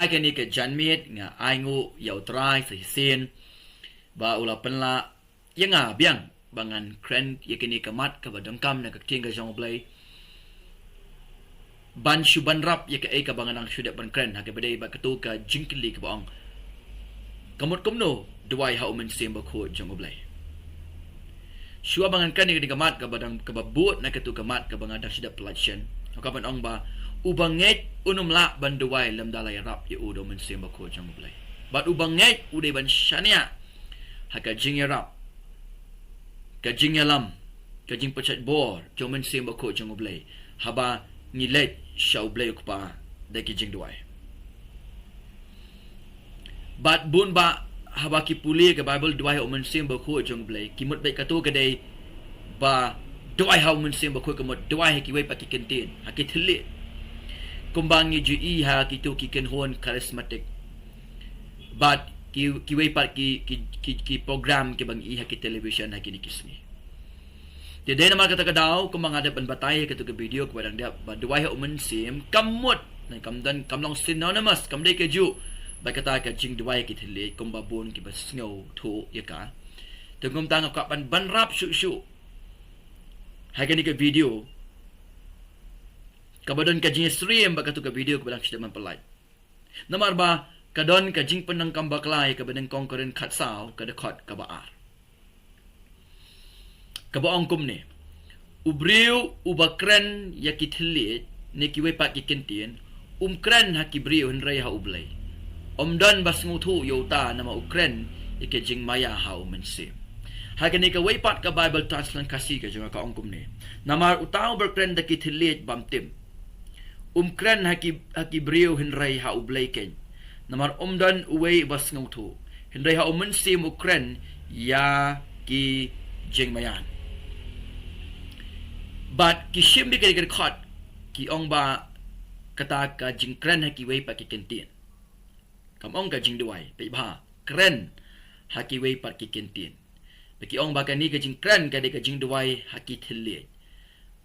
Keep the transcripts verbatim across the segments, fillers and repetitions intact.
kane ka janmiet nga ainguh ïa U Trai sa shisien ba u la pynlah ïa nga biang ba ngan kren ïa kane ka mat kaba donkam na ka ktien ka jong U Blei, ban shu ban rap ïa kaei kaba nga dang shu dep ban kren ha kaba dei bad kato ka jingkylli kaba ong, ka mut kumno duwai ha U Mynsiem Bakhuid jong U Blei. Shuwa ba ngan kren ïa kane ka mat kaba dang, kaba bud na kato ka mat kaba nga dang shu dep pyllait shen, nga kwah ban ong ba uba ngeit un ym lah ban duwai lymda la ïarap ïa u da U Mynsiem Bakhuid jong U Blei. Bad uba ngeit u dei ban shaniah ha ka jingïarap, ka jingïalam, ka jingpynshait bor jong U Mynsiem Bakhuid jong U Blei haba ngi leit sha U Blei U Kpa da ki jingduwai. Bad bun bah haba ki pule ka Baibl duwai ha U Mynsiem Bakhuid jong U Blei, ki mut beit kato ka dei ba duwai ha U Mynsiem Bakhuid ka mut duwai ha kiwei pat ki kyntien, ha ki thylliej, kumba ngi ju i ha kito ki kynhun charismatic bad ki, kiwei pat ki, ki, ki, ki program kiba ngi i ha ki television ha kine ki sngi. Te dei namar kata ka daw kumba nga dep ban batai ha kato ka video kaba dang dep, ba duwai ha U Mynsiem kam mut, ne kam don, kam long synonymous, kam dei kajuh bad kata ka jingduwai ha ki thylliej kumba bun kiba sngewthuh ïa ka. Te kumta nga kwah ban ban rap shuh shuh ha kane ka video kaba don ka jingïasyriem bad kato ka video kaba dang shu dep ban pyllait. Namar ba ka don ka jingpyndonkam bakla ïa kaba nyngkong Korinth khatsaw, ka dkhot kaba ar, kaba ong kumne: U briew uba kren ïa ki thylliej ne kiwei pat ki kyntien, um kren ha ki briew hynrei ha U Blei. Um don ba sngewthuh ïa uta namar u kren ïa ka jingmaïa ha U Mynsiem. Ha kane kawei pat ka Bible Translation Khasi ka jong nga ka ong kumne: Namar uta uba kren da ki thylliej bymtim um kren ha ki, ha ki briew hynrei ha U Blei keiñ, namar um don uwei uba sngewthuh, hynrei ha U Mynsiem u kren ïa ki jingmaïan. Bad ki shim bad ki dkhot ki ong ba kata ka jingkren ha kiwei pat ki kyntien kam ong ka jingduwai, peit bha, kren ha kiwei pat ki kyntien. Bad ki ong ba kane ka jingkren ka dei ka jingduwai ha ki thylliej.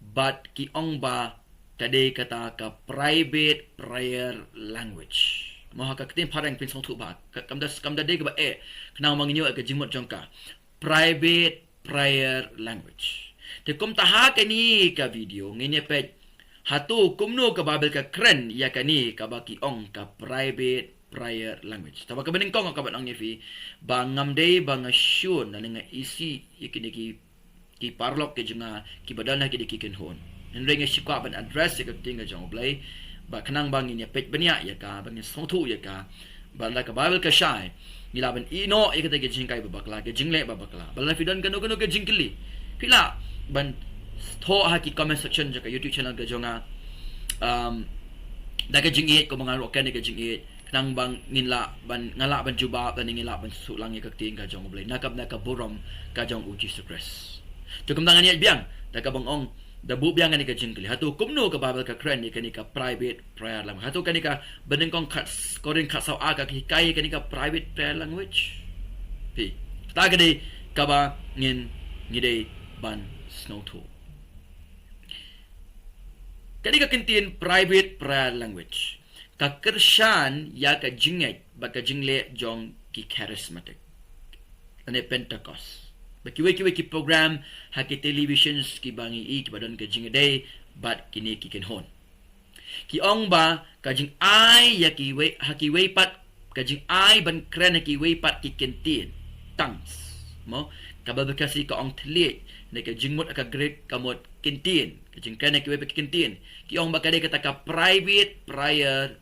Bad ki ong ba ka dei kata ka private prayer language. Mo, ha ka ktien phareng phin sngewthuh bha, ka, kam da, kam da dei kaba eh, khnang ba ngin ïoh ïa ka jingmut jong ka. Private prayer language. Te kumta ha kane ka video ngin ïa peit hato kumno ka Baibl ka kren ïa kane kaba ki ong ka private prayer language. Te ba kaba nyngkong ka ban ong ïa phi ba ngam dei ba nga shun lane nga isih ïa kine ki, ki paralok ki jong nga kiba don ha kine ki kynhun. Hynrei nga shu kwah ban address ïa ka ktien ka jong U Blei ba khnang ba ngin ïa peit bniah ïa ka, ba ngin sngewthuh ïa ka, ba lada ka Baibl ka shai ngi lah ban ïehnoh ïa kata ka jinghikai ba bakla, ka jingleh ba bakla. Ba lada phi don kano kano ka jingkylli, phi lah ban thoh ha ki comment section jong ka YouTube channel ka jong nga, um, da ka jingïeit, kumba nga ruh kane ka jingïeit, khnang ba ngin lah ban, nga lah ban jubab lane ngin lah ban shu lang ïa ka ktien ka jong U Blei na ka, na ka burom ka jong U Jisu Khrist. Te kumta ngan ïaid biang da kaba nga ong, da buh biang kane ka jingkylli, hato kumno ka Baibl ka kren ïa kane ka private prayer language? Hato kane kaba nyngkong khat, Korinth khatsaw ar ka hikai ïa kane ka private prayer language? Phi, kata ka dei kaba ngin, ngi dei ban sngewthuh. Kane ka kyntien private prayer language ka kyrshan ïa ka jingngeit bad ka jingleh jong ki charismatic lane Pentecost. Ba kiwei kiwei ki program ha ki televisions kiba ngi i kiba don ka jingïadei bad kine ki kynhun, ki ong ba ka jingai ïa kiwei, ha kiwei pat, ka jingai ban kren ha kiwei pat ki kyntien, tongues. Mo, ka Baibl Khasi ka ong thylliej, ne ka jingmut ha ka Greek ka mut kyntien. Ka jingkren ha kiwei pat ki kyntien, ki ong ba ka dei kata ka private prayer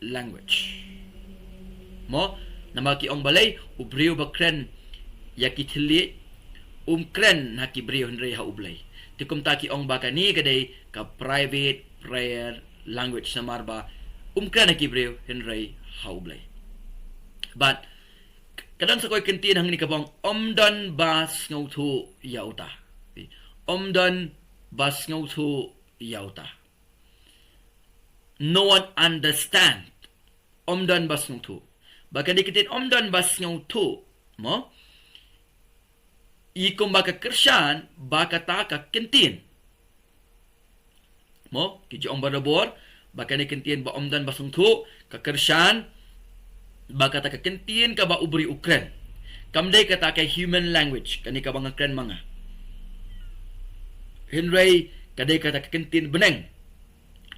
language. Mo, namar ki ong balei, u briew ba kren ïa ki thylliej um kren ha ki briew hynrei ha U Blei. Te kumta ki ong ba kane ka dei ka private prayer language namar ba um kren ha ki briew hynrei ha U Blei. Bad ka don sa kawei kyntien hangne kaba ong, um don ba sngewthuh ïa uta. Um don ba sngewthuh ïa uta. No one understand. Um don ba sngewthuh. Ba kane ka kyntien um don ba sngewthuh, mo, i kumba ka kyrshan ba kata ka kyntien, mo, ki ju ong barabor ba kane ka kyntien ba um don ba sngewthuh ka kyrshan ba kata ka kyntien kaba u briew u kren kam dei kata ka human language, kane kaba nga kren ma nga. Hynrei ka dei kata ka kyntien bneng,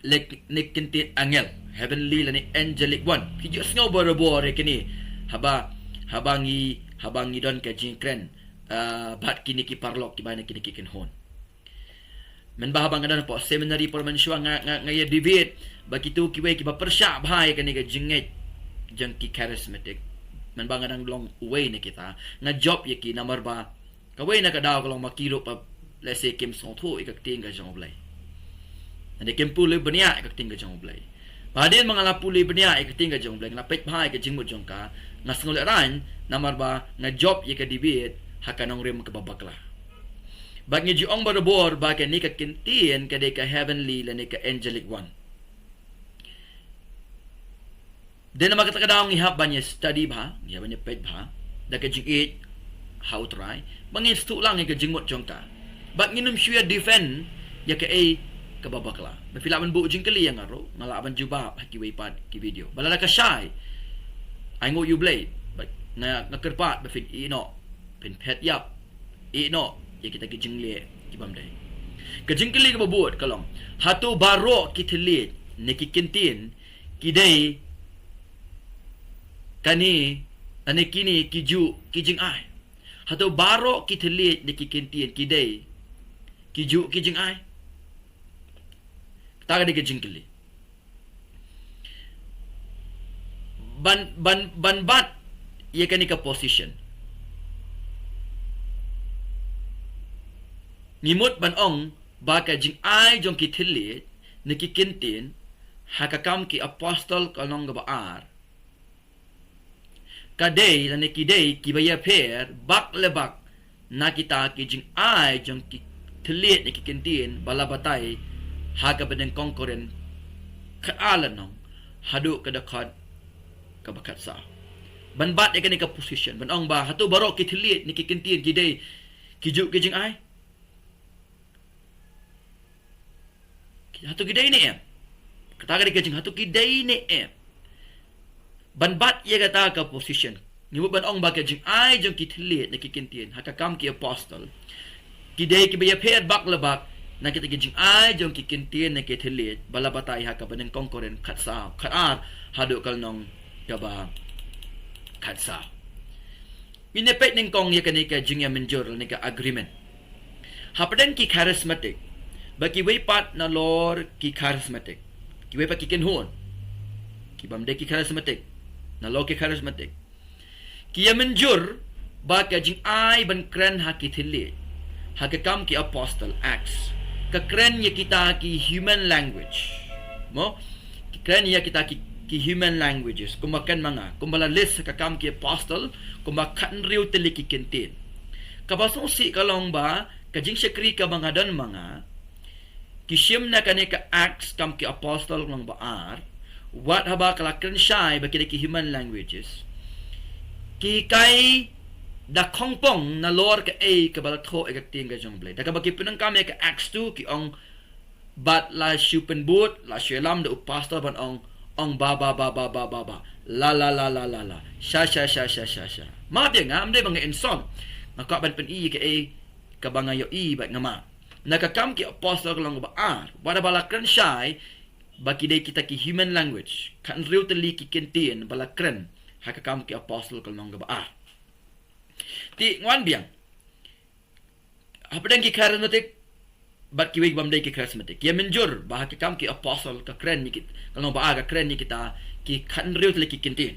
lane kyntien angel, heavenly lane angelic one. Phi ju sngew barabor ïa kine haba, haba ngi, haba ngi don ka jingkren, ah, bad kine ki paralok kiba na kine ki kynhun. Mynba haba nga don hapoh seminary por mynshuwa nga, nga, nga ïa debate bad kito kiwei kiba pyrshah bha ïa kane ka jingngeit jong ki charismatic. Mynba nga dang long uwei na kita, nga jop ïa ki namar ba kawei na ka daw ka long ba ki ruh pat, let's say, kim sngewthuh ïa ka ktien ka jong U Blei. Lane kim pule bniah ïa ka ktien ka jong U Blei. Bad hadien ba nga la pule bniah ïa ka ktien ka jong U Blei, nga la peit bha ïa ka jingmut jong ka, nga sngew lehraiñ namar ba nga jop ïa ka debate ha ka nongrim kaba bakla. Bad ngi ju ong barabor ba kane ka kyntien ka dei ka heavenly lane ka angelic one. Dei namar kata ka daw ngi hap ban ïa study bha, ngi hap ban ïa peit bha da ka jingïeit ha U Trai, ba ngin sngewthuh lang ïa ka jingmut jong ka. Bad ngin ym shu ïa defend ïa kaei kaba bakla. Ba phi lah ban buh jingkylli ïa nga ruh, nga lah ban jubab ha kiwei pat ki video. Ba lada ka shai, ai nguh ïa U Blei, bad nga, nga kyrpad ba phin ïeh noh, phin phet ïap, ïeh noh ïa kita ki jingleh ki bym dei. Ka jingkylli kaba bud ka long, hato baroh ki thylliej ne ki kyntien ki dei kane, lane kine kijuh ki jingai? Hato baroh ki thylliej ne ki kyntien ki dei kijuh ki jingai? Kata ka dei ka jingkylli. Ban, ban, ban bat ïa kane ka position, ngi mut ban ong ba ka jingai jong ki thylliej ne ki kyntien ha Ka Kam ki Apostol ka lynnong kaba ar ka dei, lane ki dei kiba ïapher bak le bak na kita ki jingai jong ki thylliej ne ki kyntien ba la batai ha kaba nyngkong Korinth khatar lynnong haduh ka dkhot kaba khatsaw. Ban bat ïa kane ka position, ban ong ba hato baroh ki thylliej ne ki kyntien ki dei kijuh ki jingai? Hato ki dei ne em? Kata ka dei ka jing, hato ki dei ne em? Ban bat ïa kata ka position, ngi mut ban ong ba ka jingai jong ki thylliej ne ki kyntien ha Ka Kam ki Apostol ki dei kiba ïapher bak le bak na kita ki jingai jong ki kyntien ne ki thylliej ba la batai ha kaba nyngkong Korinth khatsaw, khatar haduh ka lynnong kaba khatsaw. Ngin ïa peit nyngkong ïa kane ka jingïamynjur lane ka agreement hapdeng ki charismatic bad kiwei pat nalor ki charismatic, kiwei pat ki kynhun ki bym dei ki charismatic, nalor ki charismatic. Ki ïamynjur ba ka jingai ban kren ha ki thylliej ha Ka Kam ki Apostol, Acts, ka kren ïa kita ki human language. Mo, ki kren ïa kita ki, ki human languages, kumba kren ma nga, kumba la list ha Ka Kam ki Apostol, kumba khathynriew tylli ki kyntien. Kaba sngewsih ka long ba ka jingshakri kaba nga don ma nga, ki shim na kane ka Acts Kam ki Apostol lynnong ba ar, wat haba ka la kren shai ba ki dei ki human languages, ki hikai da khongpong nalor kaei kaba la thoh ïa ka ktien ka jong U Blei. Da kaba ki pyndonkam ïa ka Acts two ki ong, bad la shu pynbud, la shu ïalam da u pastor ban ong, ong ba ba ba ba ba ba ba, la la la la la la, sha sha sha sha sha sha. Map ïa nga, ym dei ba nga insult, nga kwah ban pyni ïa kaei kaba nga ïohi bad nga map. Na Ka Kam ki Apostol ka lynnong ba ar, wat haba la kren shai ba ki dei kita ki human language, khathynriew tylli ki kyntien ba la kren ha Ka Kam ki Apostol ka lynnong ba ar. Te nga wan biang, hapdeng ki charismatic bad kiwei bym dei ki charismatic, ki ïamynjur ba ha Ka Kam ki Apostol ka kren ïa ki, ka lynnong ba ar ka kren ïa kita ki khathynriew tylli ki kyntien,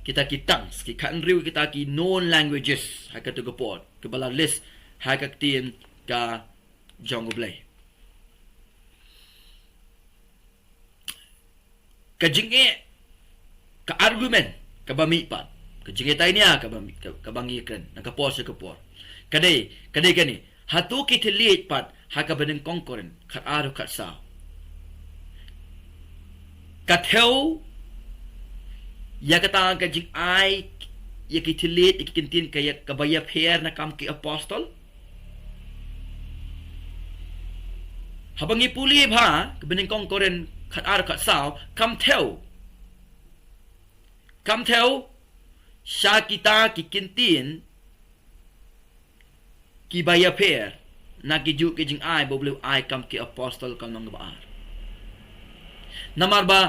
kita ki tongues, ki khathynriew kita ki known languages ha kato ka por, kaba la list ha ka ktien ka jong U Blei. Ka jingeh, ka argument kaba mih pat, ka jingeh tainia kaba mih, ka, kaba ngi kren na ka por sha ka por, ka dei, ka dei kane, hato ki thylliej pat ha kaba nyngkong Korinth khatar haduh khatsaw ka thew ïa kata ka jingai ïa ki thylliej ïa ki kyntien ka ïa, kaba ïapher na Kam ki Apostol? Haba ngi pule bha kaba nyngkong Korinth khatar khatsaw, kam thew Kam thew sha kita ki kyntien kiba ïapher na ki juh ki jingai ba u Blei u ai kam ki apostol ka long kaba ar. Namar ba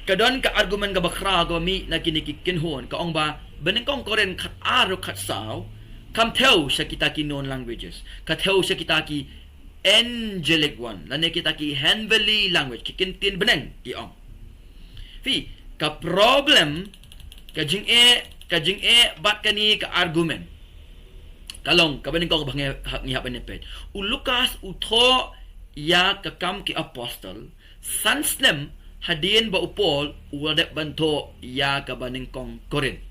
ka don ka argument kaba khraw kaba mih na kine ki kynhun, ka ong ba Banyngkong Korinth khat ar ruh khat saw kam thew sha kita ki known languages, ka thew sha kita ki angelic one lane kita ki heavenly language, ki kyntien bneng ki ong. Phi, ka problem, ka jingeh, ka jingeh bad kane ka argument ka long kaba nyngkong ba ngi hap ban ïa peit. U Lukas u thoh ïa ka Kam ki Apostol san snem hadien ba u Paul u la dep ban thoh ïa ka Banyngkong Korinth.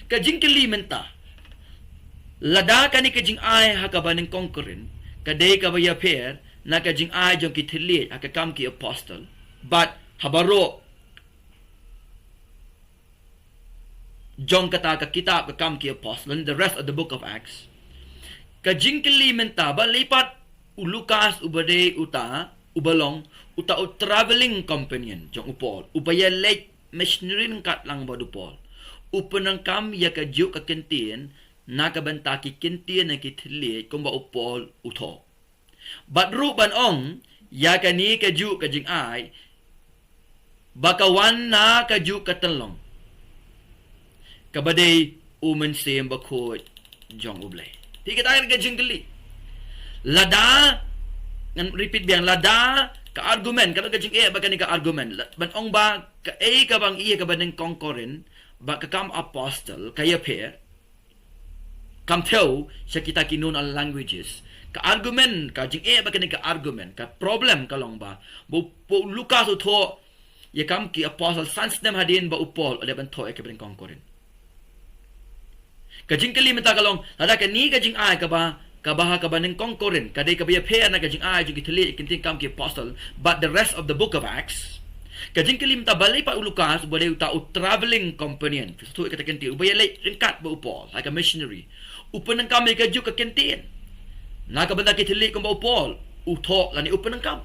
Ka jingkylli mynta, lada kane ka jingai ha ka Banyngkong Korinth ka dei kaba ïapher na ka jingai jong ki thylliej ha ka Kam ki Apostol, bad ha baroh jong kata ka kitab ka Kam ki Apostol, the rest of the book of Acts. Ka jingkylli mynta, balei pat u Lukas uba dei uta, uba long uta u traveling companion jong u Paul, uba ïaleit missionary ryngkat lang bad u Paul, u pyndonkam ïa ka juh ka kyntien na ka bynta ki kyntien na ki thylliej kumba u Paul u thoh. Bad ruh ban ong ïa kane ka juh ka jingai ba ka wan na ka juh ka tynlong kaba dei u Mynsiem Bakhuid jong u Blei. Te kata ka jingkylli. Lada, ngan repeat biang, lada ka argument, ka don ka jingeh bad kane ka argument, la-, ban ong ba kaei kaba ngi ïohi ha ka Banyngkong Korinth bad ka Kam Apostol ka ïapher, kam thew sha kita ki known languages. Ka argument, ka jingeh bad kane ka argument, ka problem ka long ba, ba u, ba u Lukas u thoh ïa Kam ki Apostol san snem hadien ba u Paul u la dep ban thoh ïa ka Banyngkong Korinth. Ka jingkylli mynta ka long, lada kane ka jingai kaba, kaba ha ka Banyngkong Korinth ka dei kaba ïapher na ka jingai jong ki thylliej, ki kyntien Kam ki Apostol, but the rest of the book of Acts, ka jingkylli mynta, balei pat u Lukas uba dei uta u traveling companion, phi sngewthuh ïa kata ka kyntien, uba ïaleit ryngkat bad u Paul ha ka missionary, u pyndonkam ïa ka juh ka kyntien na ka bynta ki thylliej kumba u Paul u thoh lane u pyndonkam,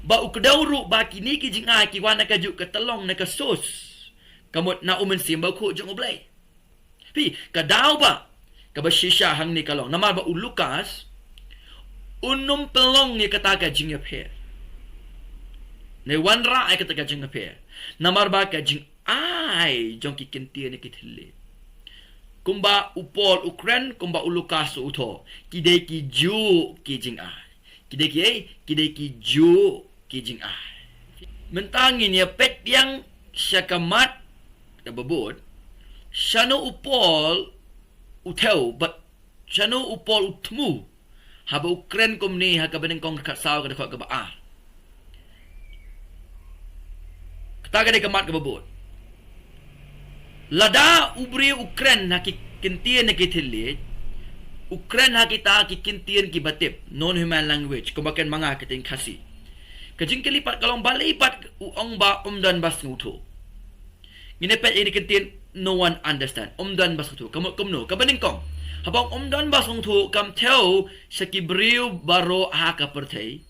ba u kdew ruh ba kine ki jingai ki wan na ka juh ka tynlong, na ka source, ka mut na u Mynsiem Bakhuid jong u Blei. Phi, ka daw ba kaba shisha hangne ka long, namar ba u Lukas un ym pynlong ïa kata ka jingïapher, ne wanrah ïa kata ka jingïapher, namar ba ka jingai jong ki kyntien na ki thylliej, kumba u Paul u kren, kumba u Lukas u thoh, ki dei ki juh ki jingai. Ki dei kiei? Ki dei ki juh ki jingai. Mynta ngin ïa peit biang sha ka mat kaba bud, shano u Paul u thew bad shano u Paul u thmu haba u kren kumne ha ka Banyngkong khatsaw, ka dkhot kaba ar. Kata ka dei ka mat kaba bud. Lada u briew u kren ha ki kyntien na ki thylliej, u kren ha kita ki kyntien kiba tip, non human language, kumba kren ma nga ha ka ktien Khasi, ka jingkylli pat ka long, balei pat u ong ba ym don ba sngewthuh? Ngin ïa peit ïa kine ki kyntien, no one understand, ym don ba sngewthuh. Ka mut kumno? Kaba nyngkong, haba ong ym don ba sngewthuh, kam thew sha ki briew baroh ha ka pyrthei,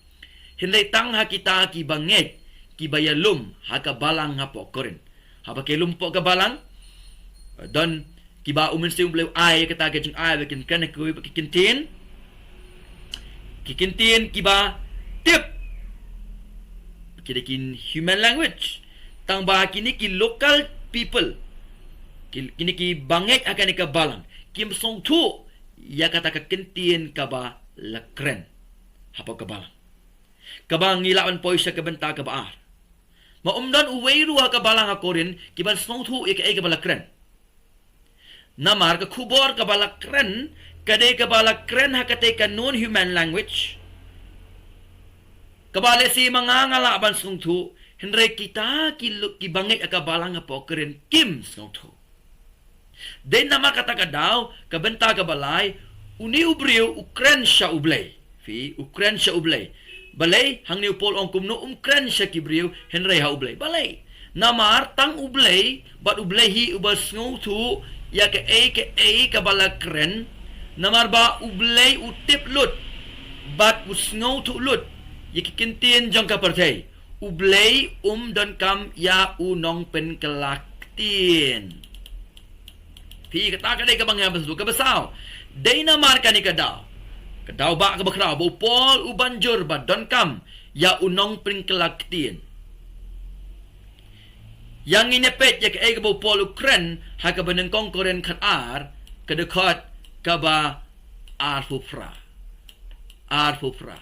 hynrei tang ha kita kiba ngeit, kiba ïalum ha ka balang hapoh Korinth. Haba ki ïalum hapoh ka balang, don kiba u Mynsiem Blei u ai kata ka jingai ba kin kren ha kiwei pat ki kyntien, ki kyntien kiba tip, ki dei ki human language. Tang ba kine ki local people, ki, kine kiba ngeit ha kane ka balang, kim sngewthuh ïa kata ka kyntien kaba la kren hapoh ka balang, kaba ngi lah ban poi sha ka bynta kaba ar. Ma ym don uwei ruh ha ka balang ha Korinth kiban sngewthuh ïa kaei kaba la kren. Namar ka khubor kaba la kren ka dei kaba la kren ha katei ka non human language, kaba lehse ma nga nga lah ban sngewthuh, hynrei kita ki lo-, kiba ngeit ha ka balang hapoh Korinth kim sngewthuh. Dei namar kata ka daw, ka bynta kaba lai, une u briew u kren sha U Blei. Phi, u kren sha U Blei. Balei hangne u Paul u ong kumno, um kren sha ki briew, hynrei ha U Blei? Balei? Namar tang U Blei bad U Blei hi uba sngewthuh ïa kaei kaei kaba la kren. Namar ba U Blei u tip lut bad u sngewthuh lut ïa ki kyntien jong ka pyrthei. U Blei um donkam ïa u nongpynkylla Ktien. Phi, kata ka dei kaba ngi hap ban sngewthuh. Kaba saw, dei namar kane ka daw, ka daw ba kaba khraw ba u Paul u ban jur ba donkam ïa u nongpynkylla ktien. Ïa ngin ïa peit ïa kaei kaba u Paul u kren ha kaba nyngkong Korinth khatar, ka dkhot kaba arphew phra. Arphew phra.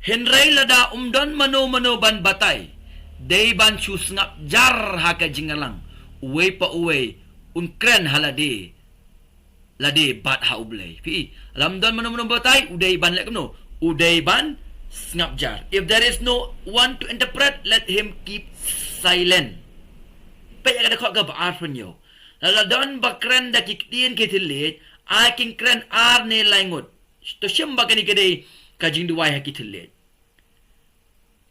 Hynrei lada um don mano mano ban batai, dei ban shu sngap jar ha ka jingïalang, uwei pa uwei un kren ha lade lade bad ha U Blei. Phi, lada um don mano mano batai, u dei ban leh kumno? U dei ban sngap jar. If there is no one to interpret, let him keep silent. Peit ïa ka dkhot kaba arphew hynñiew. Lada don ba kren da ki ktien ki thylliej, ai kin kren ar ne lai ngut. To shim ba kane ka dei ka jingduwai ha ki thylliej.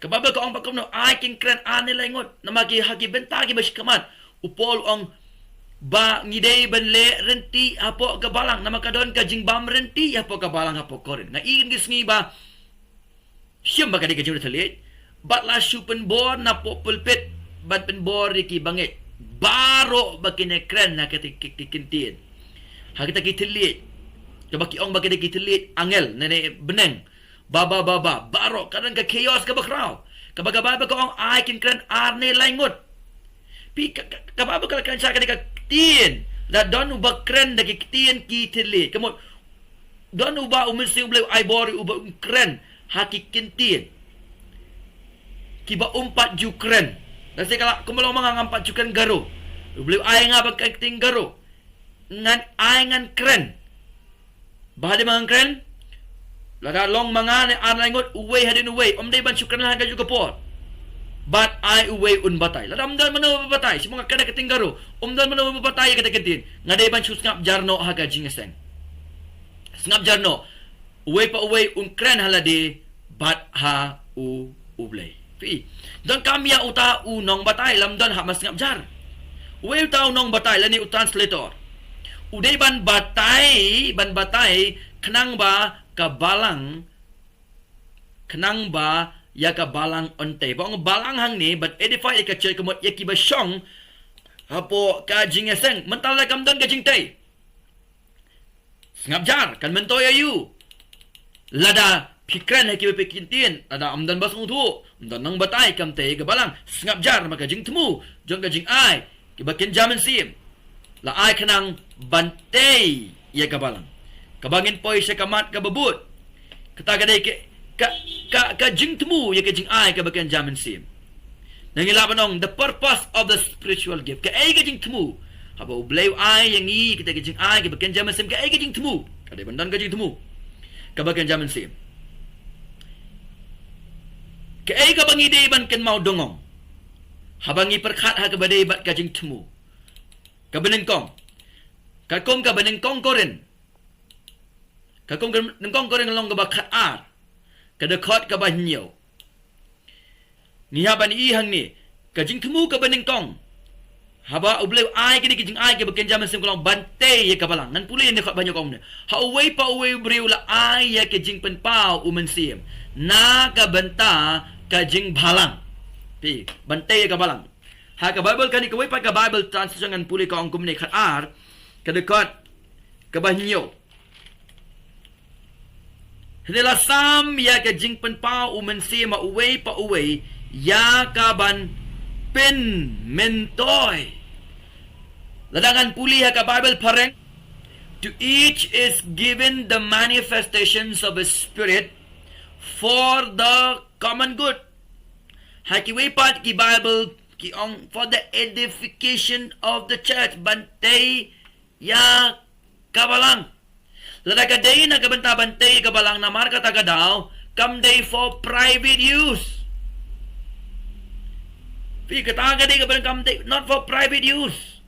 Ka Baibl ka ong ba kumno? Ai kin kren ar ne lai ngut. Namar ki, ha ki bynta kiba sha khmat, u Paul u ong ba ngi dei ban leh rynti hapoh ka balang, namar ka don ka jingbam rynti hapoh ka balang hapoh Korinth. Nga i kine ki sngi ba shim ba ka dei ka jingthylliej, bad la shu pynbor napoh pulpit ban pynbor ïa ki bangeit baroh ba kin ïa kren ha kata ki, ki, ki ktien, ha kata ki thylliej, kaba ki ong ba ka dei ki thylliej angel ne, ne bneng. Ba, ba, ba, ba, baroh ka don ka chaos kaba khraw. Kaba, kaba, ba ka ong ai kin kren ar ne lai ngut. Phi, ka, ka, kaba, ba ka la kren sha ka dei ka ktien. Lada don uba kren da ki ktien ki thylliej, ka mut don uba u Mynsiem U Blei u ai bor ïa u ba un kren ha ki ktien kiba um pat ju kren. Lehse ka la, kumba long ma nga, ngam pat ju kren Garo. U Blei u ai nga ban kren ktien Garo. Ngan ai ngan kren. Ba hadien ba ngan kren, lada long ma nga ne ar lai ngut, uwei hadien uwei, um dei ban shu kren lang ha kajuh ka por. Bad ai uwei un batai. Lada um don mano ba batai, shu ma nga kren da ka ktien Garo, um don mano ba batai ïa kata ka ktien, nga dei ban shu sngap jar noh ha ka jingïaseng. Sngap jar noh. Uwei pa uwei un kren ha lade bad ha U, U Blei. Phi, donkam ïa uta u nongbatai, lada um don, hap ban sngap jar. Uwei uta u nongbatai lane u translator? U dei ban batai, ban batai khnang ba ka balang, khnang ba ïa ka balang un tei. Ba ong balang hangne, ban edify ïa ka church, ka mut ïa kiba shong hapoh ka jingïaseng. Mynta lada kam don ka jingtei, sngap jar, kan myntoi aïu? Lada phi kren ha kiwei pat ki ktien, lada ym don ba sngewthuh, ym don nongbatai, kam tei ïa ka balang. Sngap jar, namar ka jingthmu jong ka jingai kaba kynja mynsiem la ai khnang ban tei ïa ka balang. Kaba ngin poi sha ka mat kaba bud, kata ka dei ka, ka, ka, ka jingthmu ïa ka jingai kaba kynja mynsiem. Ngi lah ban ong the purpose of the spiritual gift. Kaei ka jingthmu? Haba U Blei u ai ïa ngi kata ka jingai kaba kynja mynsiem, kaei ka jingthmu? Ka dei ban don ka jingthmu kaba kynja mynsiem. Kaei kaba ngi dei ban kynmaw dongong haba ngi pyrkhat ha kaba dei bad ka jingthmu? Kaba nyngkong, katkum kaba nyngkong Korinth, katkum kaba nyngkong Korinth, ka lynnong kaba khatar, ka dkhot kaba hynñiew. Ngi hap ban ïohi hangne, ka jingthmu kaba nyngkong haba U Blei u ai kane ka jingai kaba kynja mynsiem, ka long ban tei ïa ka balang. Ngan pule ïa kane ka dkhot ba hynñiew, ka ong kumne: Ha uwei pa uwei u briew la ai ïa ka jingpynpaw u Mynsiem na ka bynta ka jingbhalang. Phi, ban tei ïa ka balang. Ha ka Baibl kane kawei pat, ka Baibl translation, ngan pule, ka ong kumne, khatar, ka dkhot kaba hynñiew: Hynrei la sam ïa ka jingpynpaw u Mynsiem ha uwei pa uwei ïa ka ban pynmyntoi. Lada ngan pule ha ka Baibl phareng: To each is given the manifestations of the Spirit for the common good. Ha kiwei pat ki Baibl ki ong for the edification of the church, ban tei ïa ka balang. Lada ka dei na ka bynta ban tei ïa ka balang, namar kata ka daw kam dei for private use. Phi, kata ka dei ka balang kam dei, not for private use.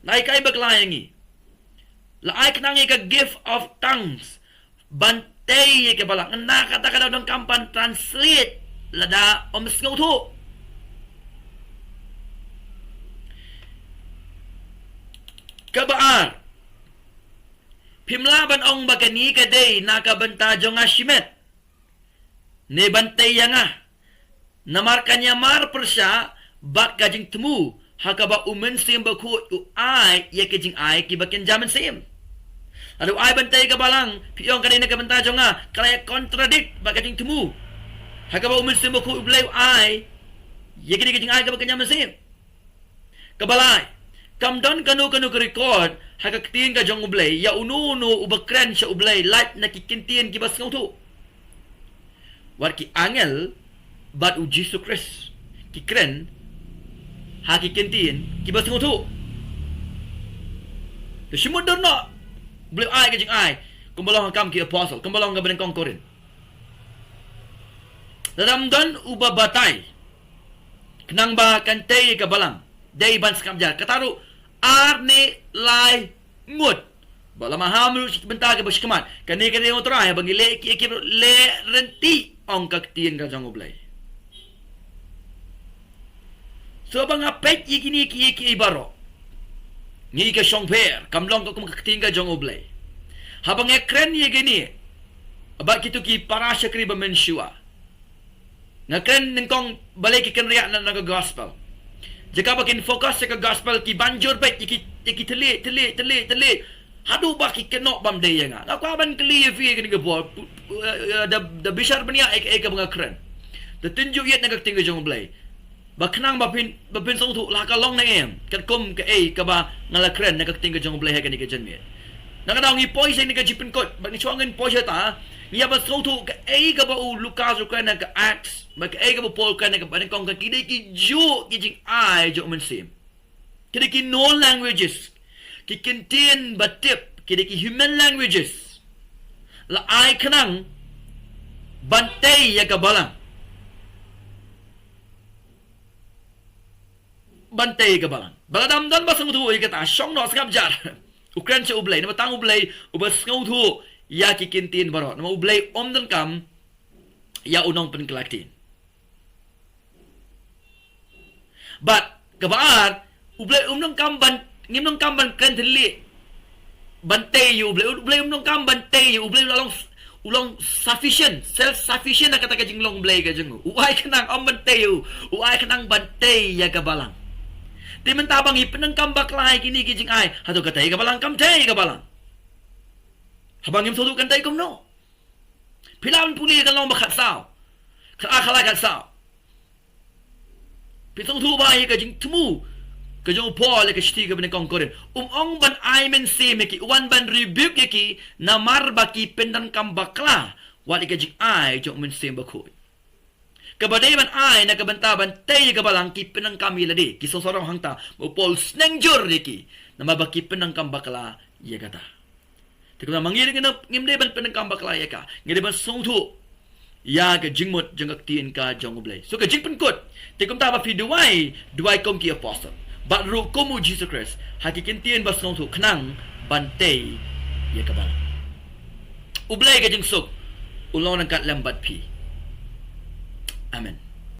Nai kai bakla ïa ngi. La ai khnang ïa ka gift of tongues ban tei ïa ka balang. Na kata ka daw donkam ban translate lada ym sngewthuh. Kaba ar, phim lah ban ong ba kane ka dei na ka bynta jong nga shimet, ne ban tei ïa nga. Namar kan ïamar pyrshah bad ka jingthmu, ha kaba U Mynsiem Bakhuid u ai ïa ki jingai kiba kynja mynsiem. Lada u ai ban tei ka balang, phi ong ka dei na ka bynta jong nga, ka la ïa contradict bad ka jingthmu ha kaba U Mynsiem Bakhuid U Blei u ai ïa kine ki jingai kiba kynja mynsiem. Kaba lai, kam don kano kano ka record ha ka ktien ka jong U Blei ïa uno uno uba kren sha U Blei lait na ki kyntien kiba sngewthuh. Wat ki angel bad U Jisu Khrist ki kren ha ki kyntien kiba sngewthuh. Te shimut dur noh, U Blei u ai ka jingai kumba long ha Kam ki Apostle, kumba long ha Banyngkong Korinth. Lada ym don uba batai khnang ba kan tei ka balang, dei ban sngap jar, kata ruh ar ne lai ngut. Ba la maham ruh shi bynta kaba shi khmat, kane ka dei U Trai, ba ngi leh kiei kiei baroh leh ryntih, ong ka ktien ka jong U Blei. So ba nga peit ïa kine kiei kiei baroh, ngi ka shongpher, kam long ka kum ka ktien ka jong U Blei. Haba nga kren ïa kine bad kito ki para shakri ba mynshuwa, nga kren nyngkong balei ki kynriah na, na ka gospel. Jaka ba kin focus ïa ka gospel, ki ban jur beit ïa ki, ïa ki thylliej, thylliej, thylliej, thylliej, haduh ba ki kynnoh bym dei ïa nga. Nga kwah ban kylli ïa phi ïa kane ka por, pu-, pu-, eh, eh, da, da bishar bniah ïa ka, ïa kaba nga kren. Da tynjuh ïeit na ka ktien ka jong U Blei. Ba khnang ba phin, ba phin sngewthuh la ka long ne em katkum kaei kaba nga la kren na ka ktien ka jong U Blei ha kane ka janmiet. Na ka daw ngi poi sha kane ka jingpynkut, bad ngi shu ngin poi shata, ngi ïa ban sngewthuh kaei kaba u Lukas u kren na ka Acts, bad kaei kaba Paul u kren na ka Banyngkong, ka ki dei kijuh ki jingai jong U Mynsiem. Ki dei ki known languages, ki kyntien ba tip, ki dei ki human languages. La ai khnang ban tei ïa ka balang. Ban tei ïa ka balang. Ba lada ym don ba sngewthuh ïa kata, shong noh, sngap jar. U kren sha U Blei, namar tang U Blei uba sngewthuh ïa ki kyntien baroh. Namar U Blei um donkam ïa u nongpynkylla ktien. Bad kaba ar, U Blei um donkam ban, ngim donkam ban kren thylliej ban tei ïa U Blei. U Blei um donkam ban tei ïa U Blei, u la long, u long sufficient, self sufficient na kata ka jinglong Blei ka jong u. U ai khnang ym ban tei ïa u, u ai khnang ban tei ïa ka balang. Te mynta ba ngi pyndonkam bakla ïa kine ki jingai, hato ka tei ka balang? Kam tei ka balang. Haba ngim sngewthuh kan tei kumno? Phi lah ban pule ka long ba khatsaw, khat ar, khat lai, khatsaw. Phi sngewthuh ba ïa ka jingthmu ka jong u Paul ïa ka shithi ka Banyngkong Korinth, um ong ban ai mynsiem ïa ki, u wan ban rebuke ïa ki, namar ba ki pyndonkam bakla wat ïa ka jingai jong U Mynsiem Bakhuid. Kaba dei ban ai na ka bynta ban tei ïa ka balang, ki pyndonkam ïa lade, ki sngewsarong hangta, ba u Paul u sneng jur ïa ki, namar ba ki pyndonkam bakla ïa kata. Te kumta ma ngi ruh ngim dei ban pyndonkam bakla ïa ka. Ngi dei ban sngewthuh ïa ka jingmut jong ka ktien ka jong U Blei. So ka jingpynkut, te kumta ba phi duwai, duwai kum ki apostle, bad ruh kum U Jisu Khrist, ha ki kyntien ba sngewthuh khnang ban tei ïa ka balang. U Blei ka jingsuk un long ryngkat lem bad phi. Amen.